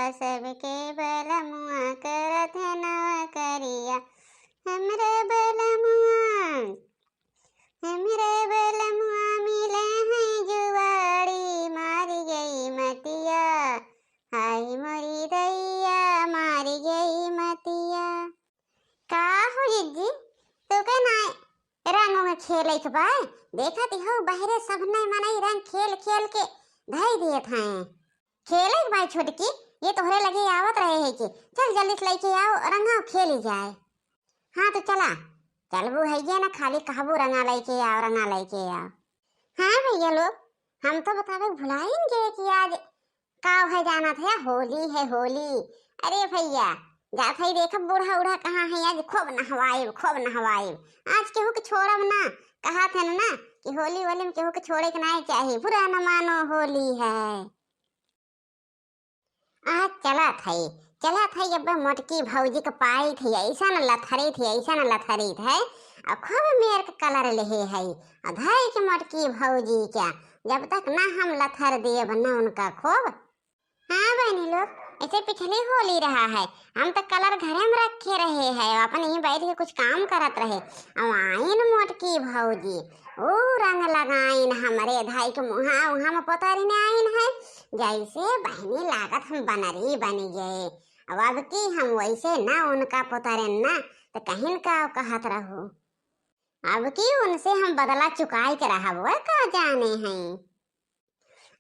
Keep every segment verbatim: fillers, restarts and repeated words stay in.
सबके बलमुआ करत है नौकरिया, हमरे बलमुआ, हमरे बलमुआ मिले हैं जुआड़ी, मारी गई मतिया, हाय मोरी दैया, मारी गई मतिया। का हो जिज्जी, तोके ना रंग में खेले के बा? देखत हो बहरे सब नए मनई रंग खेल खेल के धई देत हैं। खेले के बा छोटकी, ये तोहरे लगे आवत रहे है कि चल जल्दी से लेके आओ रंगा खेली जाए। हाँ तो चला, चलबू है ये ना, खाली कहबू रंगा लेके आओ, रंगा लेके आओ। हाँ भैया लोग, हम तो बतावे भुलाइन गए कि आज का है, जानत है, होली है, होली। अरे भैया, जात है, देखब बूढ़ा उढ़ा कहाँ है, आज खूब नहवाइब, खूब नहवाइब। आज केहू के छोड़ब ना, कहत है ना कि होली वोली में केहू के छोड़े के नाहीं चाही, बुरा न मानो, होली है। आज चलत है, चलत है, अब मोटकी भौजी के पाइत है, ऐसन लथरित है, ऐसन लथरित है, और खूब मेर के कलर लेहे है, और धई के मोटकी भौजी क्या, जब तक ना हम लथर देब ना उनका खूब। हाँ बहनी लोग, ऐसे पिछली होली रहा है, हम तो कलर घरे में रखे रहे हैं, अपन यहीं बैठ के कुछ काम करत रहे। अब आइन मोटकी भौजी, ऊ रंग लगाइन हमरे धाई के मुहा उहा में पोतरिन आइन है, जैसे बहनी लागत हम बनरी बन गए। अब अब की हम वैसे ना उनका पोतरेन ना, तो कहिन का कहत रहू। अब की उनसे हम बदला चुकाई के रहब, वह का जाने हैं।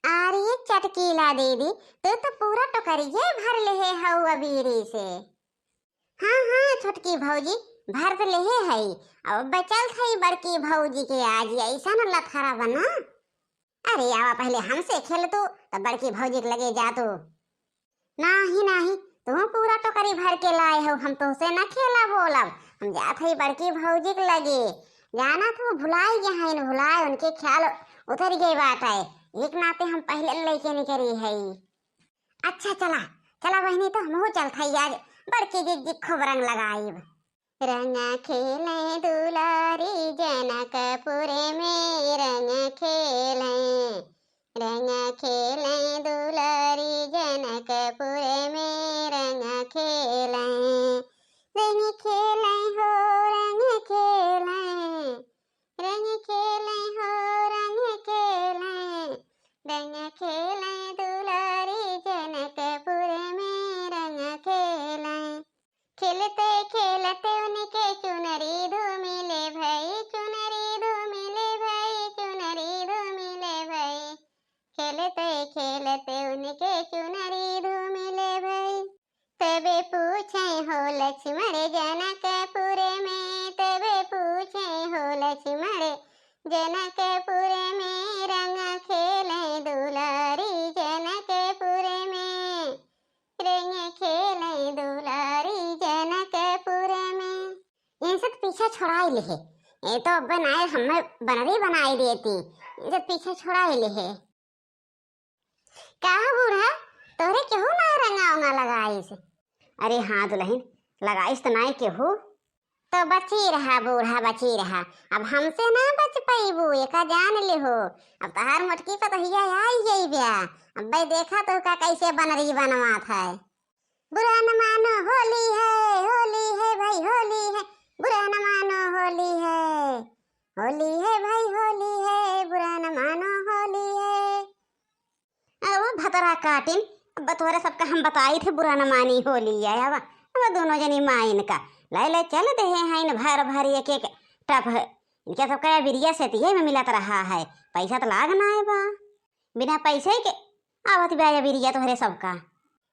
अरे चटकीला दीदी, तू तो पूरा टोकरिये भर लेहे हऊ अबीरी से। हाँ, हाँ, छोटकी भौजी, भर तो लेहे हई। अब बचल थई बड़की भौजी के, आज ऐसन लथरा बना। अरे आवा, पहले हमसे खेल तू, तब बड़की भौजी के लगे जा तू। नाही, नाही, तू पूरा टोकरी भर के लाए हो, हम तोहसे ना खेला बोलब। हम जात हई बड़की भौजी के लगे। जाना तू भुलाई गए हैं, भुलाए, उनके ख्याल उतर गए बाटे। एक नाते हम पहले लेके निकरी हई। अच्छा चला, चला बहनी, तो हमहू चलत हई आज बड़की जिज्जी खूब रंग लगाइब। रंग खेलें दुलारी जनकपुर में, रंग खेलें, रंग खेलें दुलारी जनकपुर में, रंग खेलें, रंग खेलें हो, रंग खेलें, रंग खेलें हो, रंग खेलें, रंग खेलें दुलारी जनकपुर में, रंग खेलें। खेलते खेलते उनके चुनरी धूमिले भई, चुनरी धूमिले भई, चुनरी धूमिले भई। खेलते खेलते उनके चुनरी धूमिले भई। तबे पूछे हो लक्ष्मण जनकपुर में, तबे पूछे हो लक्ष्मण जनकपुर में, रंग खेलें दुलारी जनकपुर में, रंग खेलें दुलारी जनकपुर में। इनसे तो पीछा छोड़ाई लेहे, ये तो अब बनाए हमें बनरी बनाई देती, इनसे पीछा छोड़ाई लेहे। का हो बूढ़ा, तोहरे केहू ना रंगा उंगा लगाइस? अरे हाँ दुलहिन, लगाइस त नाई केहू। तो बची रहा बूढ़ा, बची रहा, अब हमसे ना बच पइबू, एका जान लिहो। अब तहार मोटकी पतोहिया आई गई ब्या, अब भाई देखा तो का कैसे बनरी बनवात है। बुरा न मानो होली है, होली है भाई होली है, बुरा न मानो होली है, होली है भाई होली है, बुरा न मानो होली है। अरे वो भतरा काटिन, अब तोहरे सबका हम बताई थे बुरा न मानी होली है। अब, अब दोनों जनी माइन का ले ले चल देहे हैं इन भर भर एक एक टप है। इनके सबका बिरिया से तिहे में मिलत रहा है, पैसा तो लाग ना है बा। बिना पैसे के आवत बा ये बिरिया तोहरे सबका।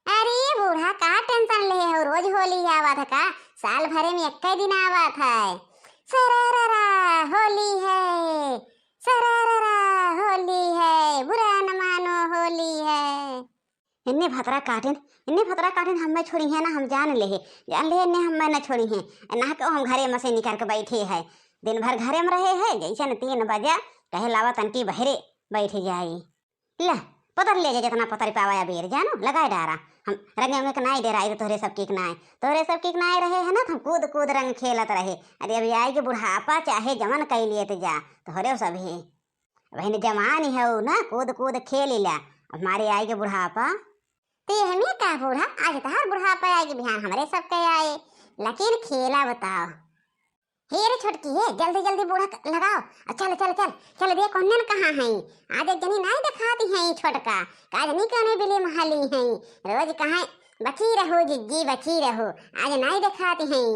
अरे बूढ़ा, का टेंशन ले हो, रोज होली आवत है का? साल भरे में एक दिन आवत है। सरररा होली है, सरररा होली है, बुरा न मानो होली है। इन्ने भतरा काटिन, इन्ने भतरा काटिन हमें छोड़ी है ना, हम जान ले है, जान ले इन्ने हमें ना छोड़ी है। ना के हम घरे में से निकल के बैठे है, दिन भर घरे में रहे है, जैसे न तीन बजे कहे लावा तनकी बहरे बैठ जाई। ले, पतर ले जा, जितना पतर पावा या बेर, जानो, लगाए डारा। हम रंगे उंगे के नाई डेराई, तो तोहरे सबके के नाई, तोहरे सबके के नाई रहे है ना, तो हम कूद कूद रंग खेलत रहे। अरे अभी आई के बुढ़ापा, चाहे जवन कई लिए तो जा, तोहरे सब है। बहन जवान है वो ना, कूद कूद खेल ला, हमारे आई के बुढ़ापा। ते हमें का बूढ़ा, आज तहार बुढ़ापा आए कि बिहान हमरे सबके आए। लेकिन खेला बताओ। हे रे छोटकी, हे, जल्दी जल्दी बूढ़ा क-, लगाओ। आ चल, चल, चल, चल, देख ओन्ने न कहाँ हैं। आज एक जनी नाई देखाती हैं छोटका, का जनी कौने बिली महली हैं। रोज कहाँ, बची रहो जिज्जी, बची रहो, आज नाई देखाती हैं।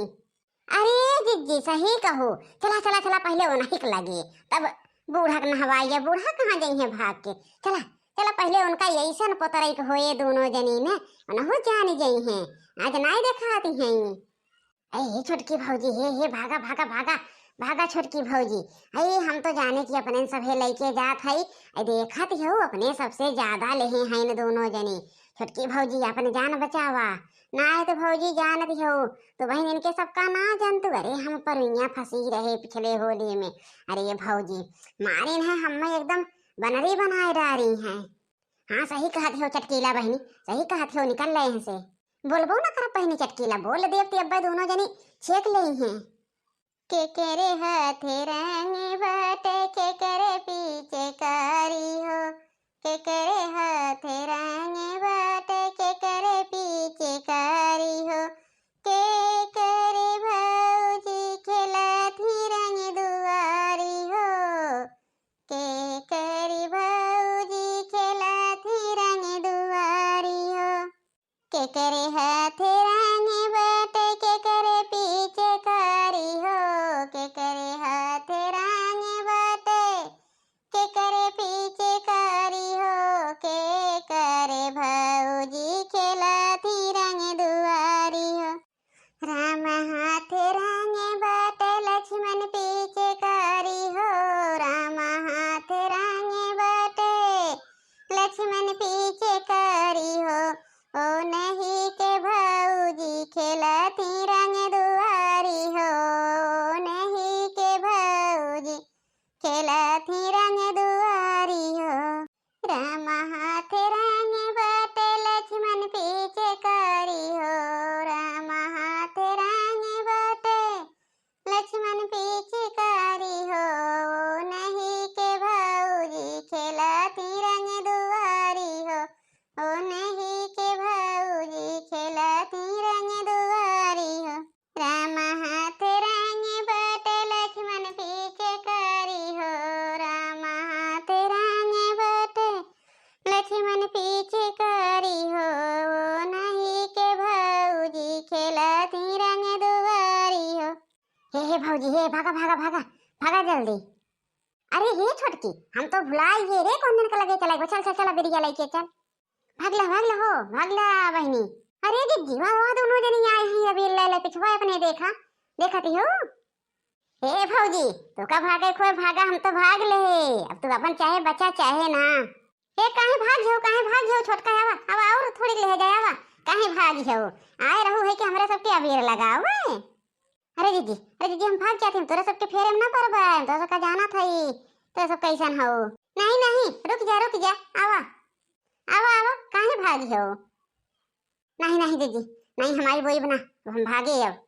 अरे जिज्जी, सही कहो, चला, चला, चला, पहिले ओनही के लगे, तब बूढ़ा के नहवाइया, बूढ़ा कहाँ जइहें भाग के। चला, चला, पहिले उनका यइसन पोतरई के होए दोनों जनी ने, ओनहु जान जइहें, आज नाई देखाती हैं। ए, हे छोटकी भौजी, हे, हे, भागा, भागा, भागा, भागा छोटकी भौजी। ए, हम तो जाने कि अपने सभे लइके जात हई। ए, देखत हऊ, अपने सबसे ज्यादा लेहे हैं इन दोनों जनी। छोटकी भौजी, अपन जान बचावा, नाहीं तो भौजी जानत हऊ, तो बहिन इनके सबका ना जानतू। अरे, हम परुइया फंसी रहे पिछले होली में। अरे ये भौजी, मारिन है हमें एकदम बनरी बनाए डारी हैं। हाँ, सही कहत हो चटकीला बहिनी, सही कहत हो, निकल रहे हैं से। बोलबो ना करब बहिनी चटकीला, बोल देब ते अब्बे दोनों जनी छेक लेई हैं। केकरे हाथे रंग बाटे, केकरे पीछे कारी हो, केकरे हाथे रंग बाटे, केकरे पीछे कारी हो, केकरे भौजी खेलत ही रंग दुआरी हो, केकरे भौजी खेलत ही रंग दुआरी हो। केकरे हाथे रंग बाटे, केकरे पीछे कारी हो, केकरे हाथे रंग बाटे, केकरे पीछे कारी हो, केकरे भौजी खेलत ही रंग दुआरी हो। राम हाथे रंग बाटे, लक्ष्मण पीछे कारी हो, राम हाथे रंग बाटे, लक्ष्मण पीछे कारी हो। ओनही के भौजी खेलत ही रंग दुआरी हो, ओनही के भौजी खेलत ही रंग दुआरी हो। राम हाथे रंग बाटे, लक्ष्मण पीछे कारी हो, राम हाथे रंग बाटे, लक्ष्मण पीछे कारी हो। ओनही के भौजी खेलत ही रंग दुआरी हो, ओनही के भौजी खेलत ही रंग दुआरी हो। राम हाथे रंग बाटे, लक्ष्मण पीछे कारी हो, राम हाथे रंग बाटे, लक्ष्मण पीछे कारी हो। ओनही के भौजी खेलत ही रंग दुआरी हो। हे, हे भौजी, हे, भागा, भागा, भागा, भागा जल्दी। अरे हे छोटकी, हम तो भुलाई गए रे, कौन दिन का लगे चला गो। चल, चल, चल, बिरिया लइके चल। भाग ला, भाग ला हो, भाग ला बहिनी। अरे जिज्जी, वाह, वाह, दोनों जनी आए हैं अबीर ले ले, पिछुआ अपने देखा, देखत ही हो। हे भौजी, तू का भागे खोए भागा, हम तो भाग ले। अब तू अपन चाहे बचा चाहे ना। हे काहे भाग जाओ, काहे भाग जाओ छोटका, आवा, आवा और थोड़ी ले जाए, आवा। काहे भाग जाओ, आए रहू है कि हमरा सबके अबीर लगाओ, हैं? अरे दीदी, अरे दीदी, हम भाग जाते, हम तोरा सबके फेरे में ना पड़बे, हम तोरा सबका जानत हई, तोरा सब कैसन हो। नहीं, नहीं, रुक जा, रुक जा, आवा, आवा, आवा, काहे भाग हो? नहीं, नहीं दीदी, नहीं, हमारी बोई बना, अब हम भागे अब।